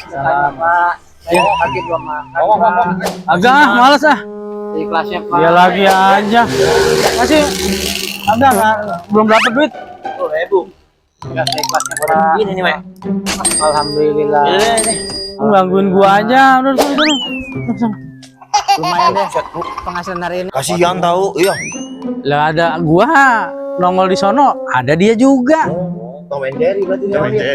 Salam Pak. Saya lagi belum makan. Agak males ah. Ikhlasnya Pak. Dia lagi aja. Masih agak belum dapat duit. 10.000. Enggak saya ikhlasnya Pak. Gini nih, Mak. Alhamdulillah. Gangguin gua aja. Udah. Lumayan deh penghasilan hari ini. Kasihan tahu, iya. Lah ada gua nongol di sono, ada dia juga. Tom and Jerry berarti dia.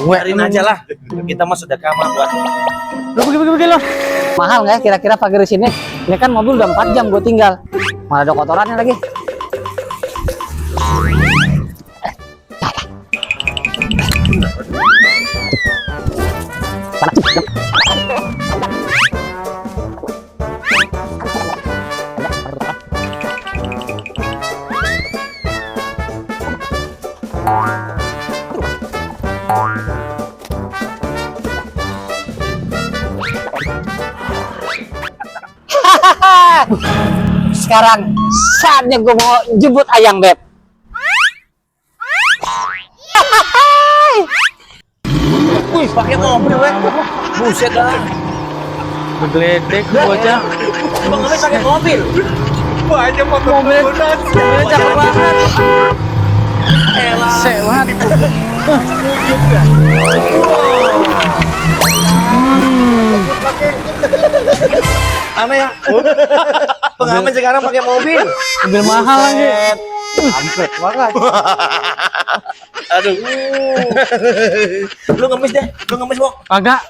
Biarin aja lah. Kita mah sedekah mah buat. Lu pergi lo. Mahal nggak ya kira-kira pagar di sini? Ini kan mobil udah 4 jam gue tinggal. Malah ada kotorannya lagi. Sekarang saatnya gue mau jemput ayang beb. Wih, pakai mobil, weh. Buset dah. Bergeledek bocah. Bang Ngemis pakai mobil. Banyak Mobilnya cakep banget. Sehat. Aneh ya. Pengamen sekarang pakai mobil. Mobil mahal lagi. Ampet banget. Aduh. Lu ngemis deh. Lu ngemis, Bok. Agak,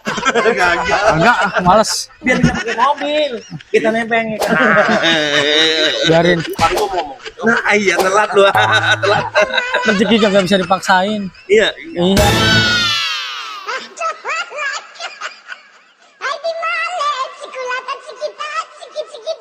males. Biar kita pakai mobil. Kita nempeng. Biarin. Nah, iya telat lu. Telat. Rezeki kagak bisa dipaksain. Iya. Iya. Ay, di male, cikulatan sikit, sikit.